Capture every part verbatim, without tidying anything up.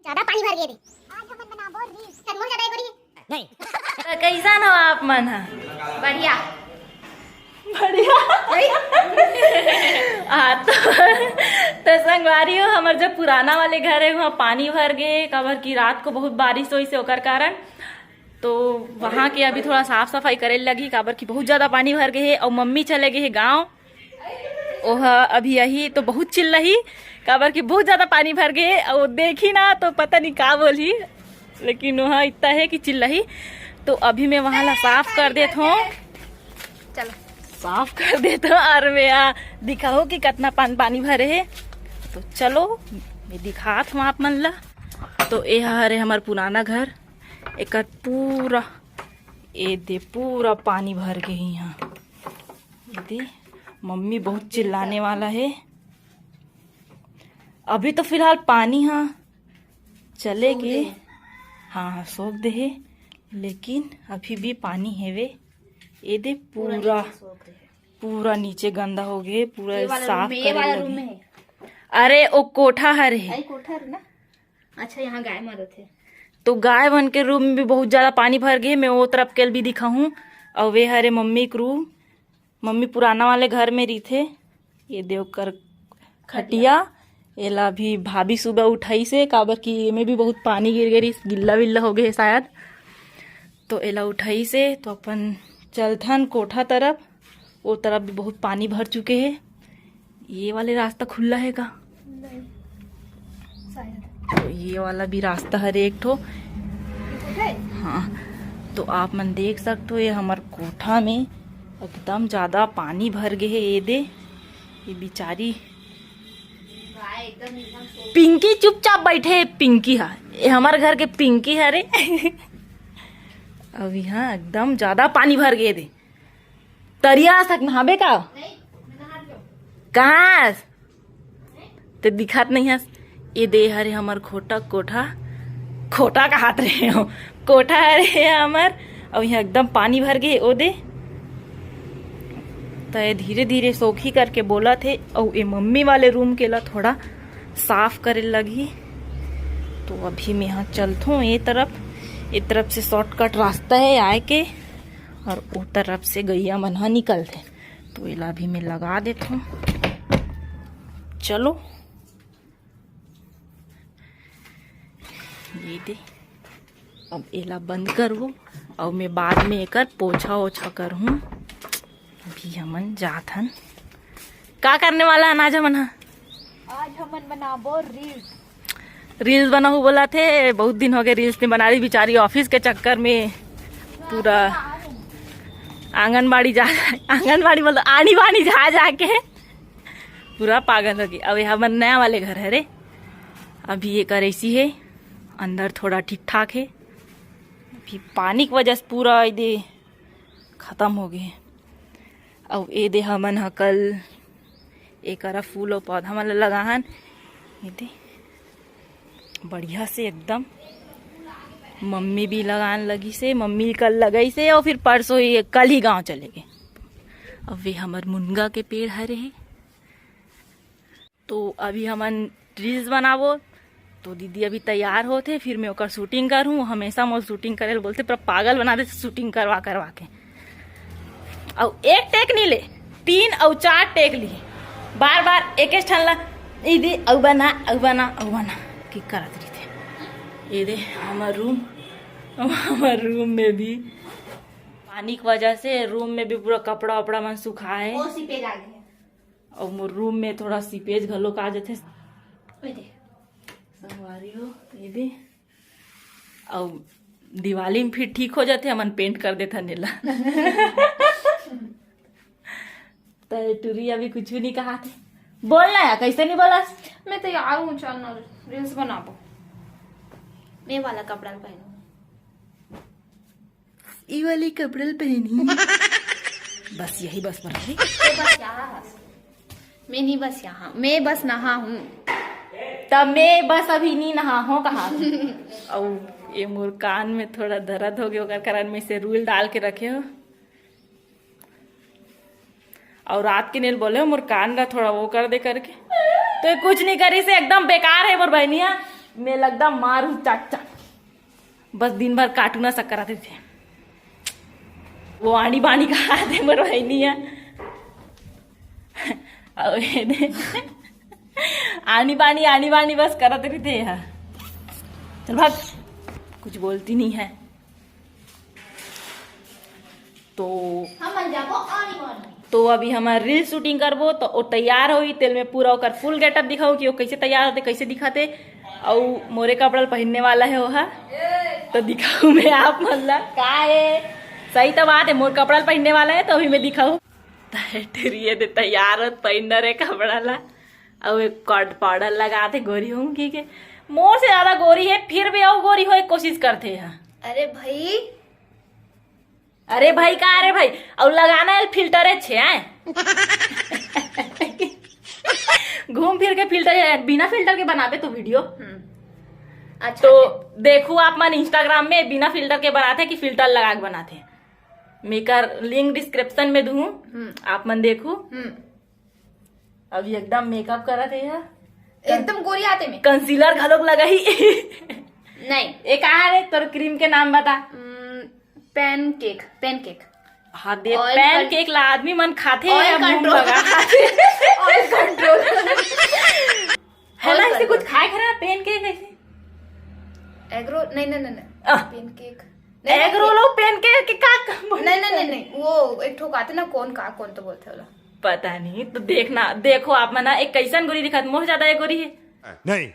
ज्यादा पानी भर गए थे। आज हमन बनाबो रील्स। चल, मोर ज्यादा एक बारी। नहीं। तो कैसन हो आप मन ह? बढ़िया। बढ़िया। हाँ, तो, तो संगवारी हो, हमर जो पुराना वाले घर है, वहाँ पानी भर गए, काबर कि रात को बहुत बारिश होइस हे, ओकर कारण। तो वहाँ के अभी थोड़ा साफ सफाई करे लगही, काबर कि बहुत ज्यादा पानी भर गए है। और मम्मी चले गए है गाँव, ओह अभी आही तो बहुत चिल्लाही, काबर कि बहुत ज्यादा पानी भर गए है। और देखी ना तो पता नहीं का बोलही, लेकिन वहाँ इतना है कि चिल्लाही। तो अभी मैं वहाँ ला साफ कर देत हूँ, चलो। साफ कर देत हूँ और मैं यहाँ दिखाओ कि कितना पान पानी भरे है। तो चलो, मैं दिखात हूँ आप मन ला। तो ये हरे हमार पुराना घर, एकर पूरा, ये दे, पूरा पानी भर गए यहाँ। ये दे, मम्मी बहुत चिल्लाने वाला है। अभी तो फिलहाल पानी हाँ चले गए, हाँ हाँ, सोख दे है, लेकिन अभी भी पानी हेवे। ये दे, पूरा पूरा नीचे गंदा हो गए, पूरा साफ करे लगे। अरे, ओ कोठा हर है। कोठा हर ना। अच्छा, यहाँ गाय मरत है। तो गाय मन के रूम में भी बहुत ज्यादा पानी भर गए। मैं वो तरफ के भी दिखाहूँ। और वे हरे मम्मी के रूम, मम्मी पुराना वाले घर में रहिथे। ये दे ओकर खटिया, एला भी भाभी सुबह उठाइस हे, काबर कि एमे भी बहुत पानी गिर गए रहिस, गिल्ला विल्ला हो गए हे शायद। तो एला उठाइस हे, तो अपन चलथन कोठा तरफ। वो तरफ भी बहुत पानी भर चुके हे। ये वाले रास्ता खुला है का? तो ये वाला भी रास्ता हरे एक ठो। हाँ, तो आप मन देख सकते हो, ये हमार कोठा में एकदम ज्यादा पानी भर गए है। ये दे, ये बेचारी पिंकी चुपचाप बैठे है। पिंकी हा, ये हमार घर के पिंकी हरे। अब यहाँ एकदम ज्यादा पानी भर गए दे। तरिया तक नहाबे का? कहाँ? ते दिखात नहीं हस। ये दे हरे हमर खोटा कोठा, खोटा कहात रहे हो, कोठा हरे हमर। और यहाँ एकदम पानी भर गए ओ दे। तो ये धीरे धीरे सोखी करके बोलत हे। और ये मम्मी वाले रूम के ला थोड़ा साफ करे लगही। तो अभी मैं यहाँ चलथों ये तरफ, ये तरफ से शॉर्टकट रास्ता है आए के, और ओ तरफ से गैया मन ह निकलथे। तो एला भी मैं लगा देथों। चलो, ये दे, अब एला बंद करबो, और मैं बाद में एकर पोछा ओछा करहूँ। अभी हमन जात हन। का करने वाला हन आज हमन ह? आज हमन बनाबो रील्स। रील्स बनाहूँ बोलत हे, बहुत दिन हो गए रील्स नहीं बना रही। बेचारी ऑफिस के चक्कर में पूरा आंगनबाड़ी जा, आंगनबाड़ी बोल, आनी बानी जा जाके पूरा पागल हो गई। अब ये हमर नया वाले घर हरे, अभी ये कर ऐसी है, अंदर थोड़ा ठीक ठाक है। अभी पानी की वजह से पूरा ये दे खत्म हो गए। अउ ए दे हमन ह कल एकरा फूल अउ पौधा मन ल लगाहन। ए दे बढ़िया से एकदम मम्मी भी लगान लगी से, मम्मी कल लगाई से अउ फिर परसों ही, कल ही गांव चले गए। अब वे हमर मुनगा के पेड़ हरे हे। तो अभी हमन रील्स बनाबो, तो दीदी अभी तैयार होथे, फिर मैं ओकर शूटिंग करहूँ। हमेशा मोर शूटिंग करे ल बोलथे, पूरा पागल बना देथे शूटिंग करवा करवा के। अउ एक टेक नहीं ले, तीन अउ चार टेक ली, बार बार एक ठन ला, "दीदी अउ बना, अउ बना, अउ बना" की करत रहिथे। ये दे हमर रूम, हमर रूम में भी पानी की वजह से रूम में भी पूरा कपड़ा वपड़ा मन सुखा है। ओ सीपेज आ गए। अउ मोर रूम में थोड़ा सीपेज घलो का जथे। ओए दे। संगवारी हो, ये दे। अउ दिवाली में फिर ठीक हो जाथे, हमन पेंट कर देथन एला। तो टुरी अभी कुछ भी नहीं कहा थे। बोल ना यार, कैसे नहीं बोला? मैं तैयार हूँ, चल ना रील्स बनाबो। मैं वाला कपड़ा पहनू। ई वाली कपड़ा पहनी। बस यही बस पर है। तो बस यहाँ हस। मैं नहीं बस यहाँ, मैं बस नहा हूँ। तब मैं बस अभी नहीं नहा हो कहा। अउ ये मोर कान में थोड़ा दर्द हो गया, ओकर कारण मैं इसे रूल डाल के रखे हो। और रात के नेल बोले हो मोर कान ला थोड़ा वो कर दे करके, तो ये कुछ नहीं करी से, एकदम बेकार है मोर बहनिया। मैं लगदा मारू चक चक। बस दिन भर cartoon असन करत रहिथे। वो आनी बानी कहाथे मोर बहिनी ह। अउ ये दे। आनी बानी, आनी बानी बस करत रहिथे ह। चल भाग, कुछ बोलती नहीं है। तो हम बन जाबो आनी बानी। तो अभी हमर reel shooting करबो, तो वो तैयार होई, तेल में पूरा ओकर full getup दिखाऊं कि वो कैसे तैयार होते, कैसे दिखाते, अउ मोरे कपड़ा ल पहिनने वाला है ओहा, तो दिखाऊं मैं आप मन ला। का है? सही तो बात है, मोर कपड़ा ल पहिनने वाला है, तो अभी मैं दिखाऊं। तो ये दे तैयार होत पहिनना रे कपड़ा ला, अउ एक कट पाउडर लगाते गोरी हूं की के, मोर से ज्यादा गोरी है, फिर भी अउ गोरी होए कोशिश करथे ह। अरे भाई, अरे भाई का, अरे भाई, अउ लगाना है filter है छे आए। घूम फिर के filter है, बिना filter के बनाबे तो video। हम्म। अच्छा तो है। देखू आप मन Instagram में बिना filter के बनाथे कि filter लगा के बनाथे। मैं एकर link description में दूहूं, हम्म। आप मन देखू। हम्म। अभी एकदम makeup करत है यार। एकदम गोरी आते में। Concealer घलोक लगाही। नहीं। ए कहा रे, तोर cream के नाम बता। हम्म, pancake, pancake। हाँ दे, oil pancake ला आदमी मन खाथे oil या मुंह control। लगा। Oil control। है ना, oil इसे control। कुछ खाए खा रहा pancake ऐसे? Egg roll, नहीं, नहीं, नहीं, नहीं। आह। Pancake। नहीं, egg roll अउ pancake के का, का बोलथे? नहीं, नहीं, नहीं, नहीं, वो एक ठो आथे ना, cone का, cone तो बोलथे ओला। पता नहीं, तो देखना, देखो आप मन, एक कैसन गोरी दिखत, मोर ज्यादा एक गोरी है। नहीं।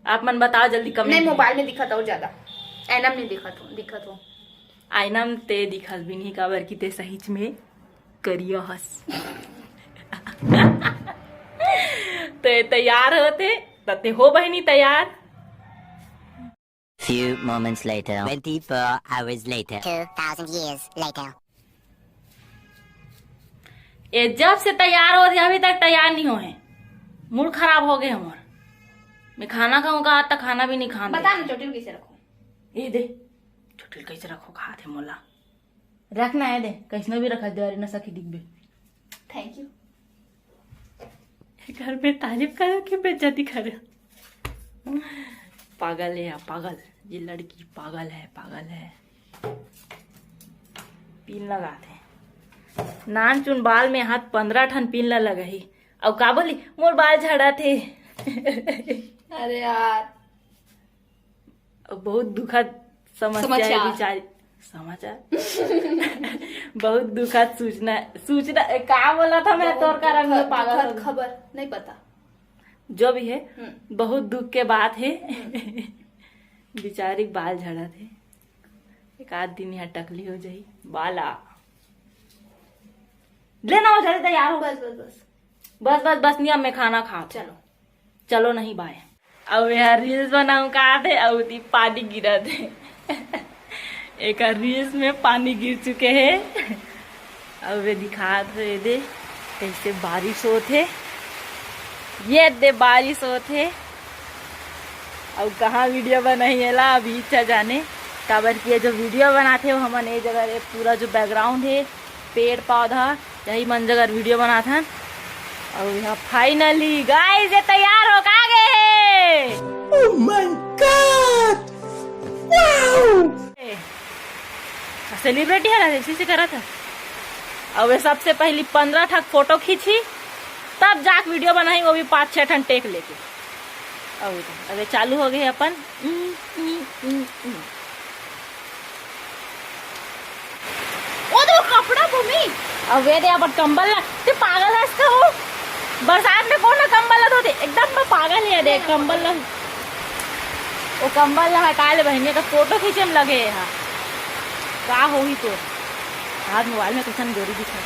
आप मन बताओ जल्दी comment नहीं, में। Mobile में दिखत अउ ज्यादा, आईना में नहीं दिखत हो, दिखत हो। आईना में ते दिखत भी नहीं, काबर कि ते सहीच में करिया हस। ते तैयार होते, त ते हो बहिनी तैयार। Few moments later। Twenty-four hours later। Two thousand years later। ए जब से तैयार होत हे, अभी तक तैयार नहीं होहे। Mood खराब हो गए हमर। मैं खाना खाऊं कहा त खाना भी नहीं खान दे। बता ना चोटी ल कैसे रखो। ए दे, चोटी ल कैसे रखो कहा थे मोला। रखना है दे, कैसनो भी रखा दे, अरे नशा की दिखबे। Thank you। घर में तारीफ करो कि बेइज्जती करो? पागल है या पागल, ये लड़की पागल है, पागल है। पिन लगाथे। नान चुन बाल में हाथ पंद्रह ठन पिन ला लगाही। अउ का बोली, मोर बाल झड़त हे। अरे यार। बहुत दुखद समस्या है समाचार। बिचारी। समाचार। बहुत दुखद सूचना, सूचना, का बोला था मैं, बहुत तोर कारण दुखद, में पागल दुखद हो गई। खबर, नहीं पता। जो भी है, हम्म। बहुत दुख के बात है। हम्म। बिचारी बाल झड़त हे। एक आध दिन यहाँ टकली हो जाही। बाला। लेना हो, जल्दी तैयार हो। बस, बस, बस। बस, बस, बस, नहीं, अब मैं खाना खा। चलो। चलो नहीं बाय। अब यहाँ reels बनाऊं कहा थे, अब उती पानी गिरा थे। एक reels में पानी गिर चुके हैं। अब ये दिखात हे, ये दे, कैसे बारिश होत हे। ये दे, बारिश होत हे। अउ कहाँ video बनाही एला, अभी इच्छा जाने। काबर कि ये जो video बनाथे, वो हमन ये जगह, ये पूरा जो background हे, पेड़ पौधा, यही मन जगह video बनाथन। अउ यहाँ finally guys, ये तैयार हो का गे हे। Oh my God! Wow! Celebrity है ना, इसी से करा था। अब ये सबसे पहली पंद्रह ठक फोटो खींची, तब जाके video बनाई, वो भी पाँच छह ठन take लेके। अब इधर, अबे चालू हो गए अपन। ओ तो कपड़ा भूमि। अब ये दे अपन कंबल ला, ते पागल है इसका हो। बरसात में कौन ना कंबल ला धोते, एकदम मैं पागल है दे कंबल ला। वो कंबल ला हटा ले बहनिया, तो फोटो खींचे में लगे है। का होही तो? आज मोबाइल में कैसन गोरी दिखा,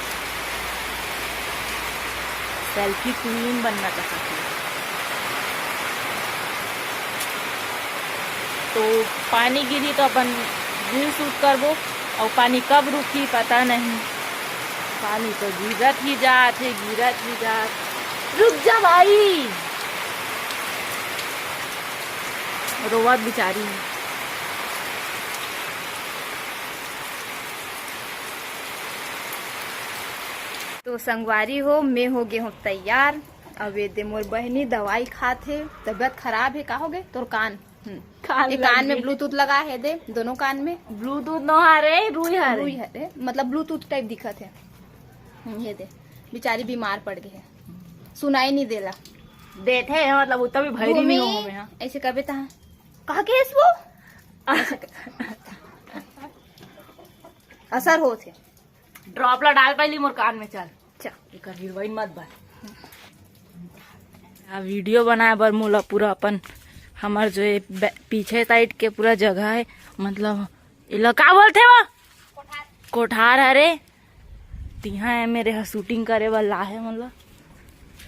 selfie queen बनना चाहती है। तो पानी गिरी तो अपन reel shoot करबो, और पानी कब रुकी पता नहीं। पानी तो गिरत ही जात है, गिरत ही जात। रुक जा भाई, रोवत बिचारी। तो संगवारी हो, मैं हो गे हों तैयार। अब ये दे मोर बहिनी दवाई खात हे, तबीयत खराब हे। का हो गए तोर कान? हम्म। कान ये कान में ब्लूटूथ लगा हे दे, दोनों कान में। ब्लूटूथ नो हरे, रुई हरे। रुई हरे, मतलब ब्लूटूथ टाइप दिखत हे। हम्म, ये दे, बेचारी बीमार पड़ गई है, सुनाई नहीं देला। देथे है, मतलब उतना भी भैरी भूमि, नहीं हो में, हाँ। ऐसे कबे तहा कहा के वो असर होत हे। ड्रॉप ला डाल पहली मोर कान में, चल। चल। एकर हीरोइन मत बन। आ वीडियो बनाए बर मोला पूरा अपन हमर जो ये बै- पीछे साइड के पूरा जगह है, मतलब एला का बोलथे वो, कोठार हरे, तिहा है मेरे ह शूटिंग करे बर ला है, मतलब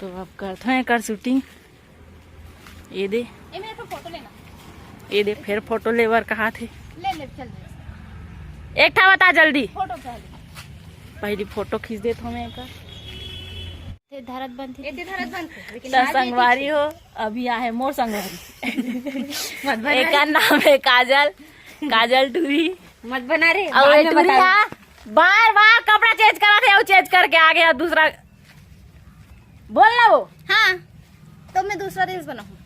तो अब करथो एकर शूटिंग। ये दे, ए मेरे को फोटो लेना। ये दे, फिर फोटो ले बर कहा थे। ले ले, चल दे। एक ठा बता जल्दी, फोटो पहले। पहली फोटो खींच देत हूँ मैं एकर। ते धरत बन थे। एते धरत बन थे, लेकिन तो संगवारी हो, अभी आहे मोर संगवारी। मत बना एकर नाम है काजल, काजल टूरी। मत बना रे, और बाद ये में टूरी बता। हा बार बार कपड़ा चेंज करा थे, वो चेंज करके आ गया दूसरा। बोल ना वो। हाँ, तो मैं दूसरा रील्स बनाऊँ।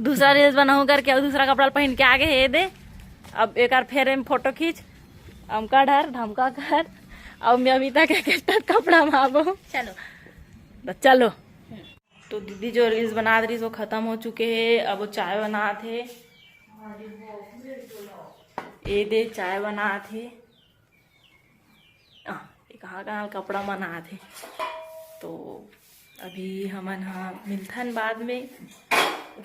दूसरा रील्स बनाऊँ करके और दूसरा कपड़ा पहन के आगे हे दे। अब एक बार फेर में फोटो खींच, अमका डर धमका कर। अब मैं अभी तक एक कपड़ा में आबो। चलो। तो चलो। तो दीदी जो रील्स बनात रही वो खत्म हो चुके हे। अब वो चाय बनात हे। ये दे चाय बनात हे। आ, ये कहाँ कहाँ कपड़ा बनात हे। तो अभी हमन हा मिलथन बाद में।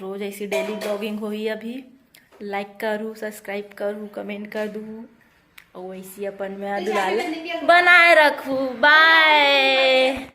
रोज ऐसी डेली ब्लॉगिंग होही। अभी लाइक करू, सब्सक्राइब करू, कमेंट कर दू, और वैसी अपन में दुलाल बनाए रखू। बाय।